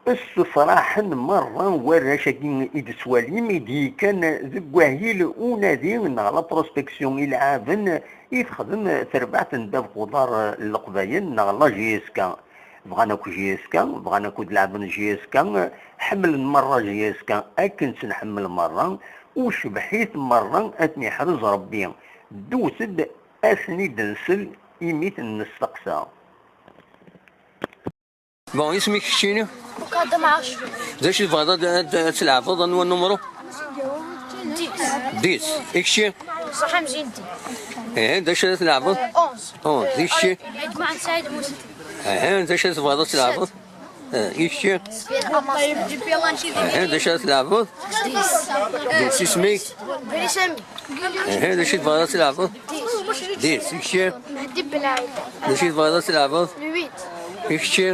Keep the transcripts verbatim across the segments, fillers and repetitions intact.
Ssefraḥen merra warrac-agi i d-tettwalim i d-yekkan deg wahil unadi neɣ la prospection ilɛaben i texdem terbaɛt n ddabex uḍar n Leqbayel neɣ la J S K. Bɣan akk J S K, bɣan akk ad leɛben J S K, ḥemmlen merra J S K akken tt-nḥemmel merra, ucbeḥ-it merra ad ten-iḥrez Rebbi. Ddut-d ad ten-id-nsel imi ten-nesteqsa. Bon, isem-ik keččini? Mukadam Ɛacur. D acu i tebɣiḍ ad, ad, ad tleɛbeḍ? Anwa numru? Dix. Dix. I kečči? Ṣaḥa Mzindi. Ih, d acu ara tleɛbeḍ? Onze. Onze. I kečči? Mɛen Saɛid Musa. Ih, d acu ara tebɣiḍ ad tleɛbeḍ? Eh, i kečči? Ih, d acu ara tleɛbeḍ? Dix. Dix, isem-ik? Brisami. Ih, d acu i tebɣiḍ ad tleɛbeḍ? Dix. Dix, i kečči? Mehdi Ben Ɛidal. D acu i tebɣiḍ ad tleɛbeḍ? Huit. I kečči?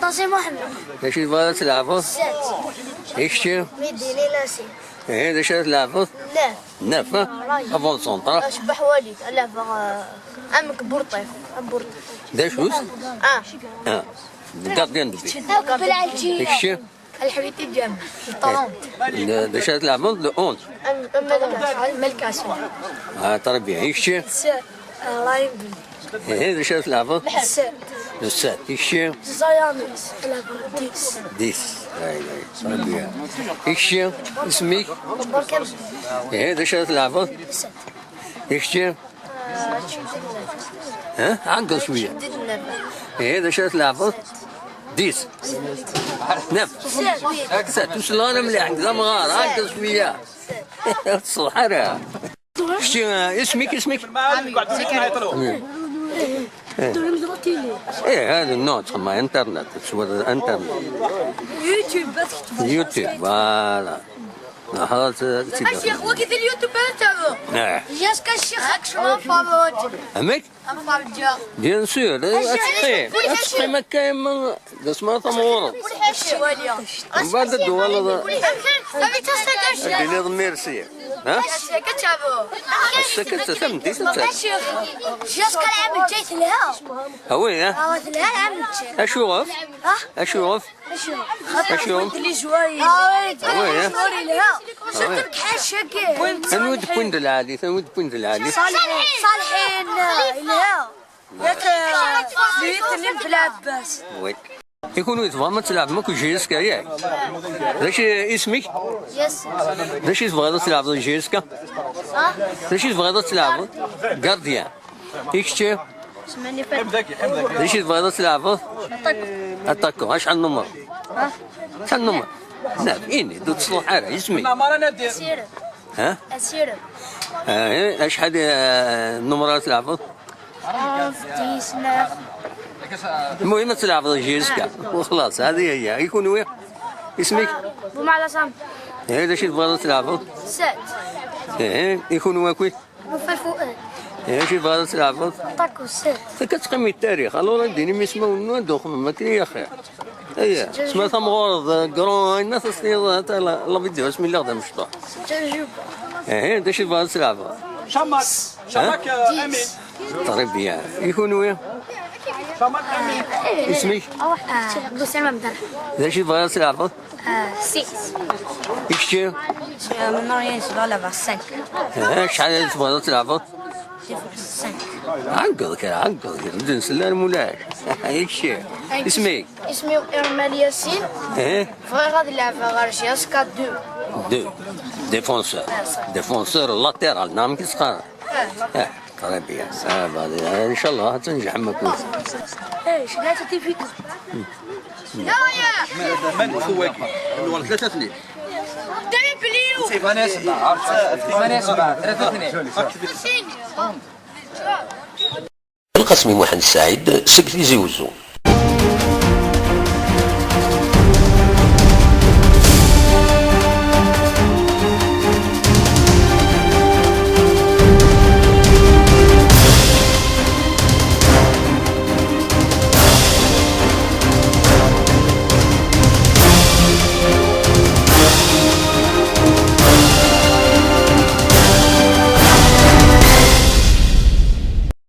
Ṭasi Muḥemmed. D acu i tebɣiḍ ad tleɛbeḍ? Sept. I kečči? Midini Nasir. Ih, d acu ara tleɛbeḍ? Neuf. Neuf, ha? Ṛayi. Avant-centre, ha? Acbeḥ Walid, ad leɛbeɣ, eh, am Burṭif, am Burṭif. D acu-t? Ah. Ah. D gardien de but. I kečči? Lḥwiti Ǧam, trente. D, d acu ara tleɛbeḍ? Le onze. Am, am Malkas. Malkas. Ah, très bien. I kečči? Sept. Ṛayi Ben. Ih, d acu ara tleɛbeḍ? Sept. Le sept. I kečči? Zayanis, leɛbeɣ dix. Dix. Ay, ay, très bien. I kečči? Isem-ik? Barka. Ih, d acu ara tleɛbeḍ? Sept. I kečči? Ah, ha? Ɛeggeḍ cwiya. Ih, d acu ara tleɛbeḍ? Dix. Neuf. Sept. Ur sliɣ ara mliḥ, d amɣar. Ɛeggeḍ cwiya. Ur tṣelleḥ ara. Kečči, ah, isem-ik, isem-ik? Ih, hada, non, txedmeḍ internet, teswiḍ internet. YouTube, ad tkettbeḍ. YouTube, voilà. Aha, t-, t-, Ccix, wagi d اليوتيوب ara taruḍ. Eh. Jusqu'à Ccix, ad tecnuḍ am Faruǧ. Amek? Am Faruǧ. Bien sûr, eh, ad teqqim. Ad teqqim akka, yemma, d asma tamɣureḍ. Mbeɛd ad d-tuɣaleḍ. Ad d-tiniḍ merci. Ha? Ass-a kan, tameddit ad d-tas. Jusqu'à العام الجاي تلها. Ah oui, hein? Ah, تلها العام الجاي. Acuɣef? Ha? Acuɣef? Acu? Acu? Xaṭer les joueurs. Ah oui, ah oui, hein? Surtout lḥaca-agi. Anwa i d-wwin d lɛali? Anwa i d-wwin d lɛali? Ṣalḥin. Ṣalḥin, ah, yelha. Yak, ah, Belɛebbas. Oui. I kunwi tebɣam ad tleɛbem akk J S K, yak? D acu isem-ik? Yes. D acu i tebɣiḍ ad tleɛbeḍ J S K? Ah? D acu i tebɣiḍ ad tleɛbeḍ? Gardien. I kečči? D acu i tebɣiḍ ad tleɛbeḍ? Aṭako. Aṭako. Acḥal n numru? Acḥal n numru? Neuf. Ini-d, ur teṣluḥ ara. Isem-ik? Asirem. Ha? Asirem. Ah, eh, acḥal, eh, n numru ara tleɛbeḍ? Onze, dix, neuf. المهم ad tleɛbeḍ J S K. وخلاص, هذه هي. I kunwi? Isem-ik? Bumala Sam. Eh, d acu i tebɣiḍ ad tleɛbeḍ? Sept. Eh, i kunwi akk? Nufal Fuad. Eh, acu i tebɣiḍ ad tleɛbeḍ? Aṭako, sept. Akka teqqim i tarix. Alors, ad d-inim ismawen-nwen, ad d-uxmem akken i axir. Aya, sma tamɣureḍ, eh, grand, ayen ma tesliḍ, eh, la, la vidéo, asmi lliɣ d amecṭuḥ. Ihi, d acu i tebɣiḍ ad tleɛbeḍ? Chamak. Chamak, eh, Amin. Très bien. I kunwi? Chamak, Amin. Isem-ik? Ah, Boussama Abdallah. D acu i tebɣiḍ ad tleɛbeḍ? Ah, six. I kečči? Memorian, je dois l'avoir cinq. Eh, acḥal i tebɣiḍ ad tleɛbeḍ? Cinq. Ɛeggeḍ kra, ɛeggeḍ kra. Ur d-nsell ara mulac. I kečči? Isem-ik? Isem-iw Irmal Yasin. Eh? Bɣiɣ ad leɛbeɣ ɣer J S K deux. Deux. Défenseur. Ah, ça. Défenseur latéral, neɣ amek i s-qqaren? Ah. Eh, très bien. Ça va, inchallah ad tnejḥem akk. Eh, je l'ai certificat. Man, man fou-agi? Nwan tlata tnin. Vanessa, Vanessa, tlata tnin. Lqasmi Muḥend Saɛid seg Tizi Wezzu.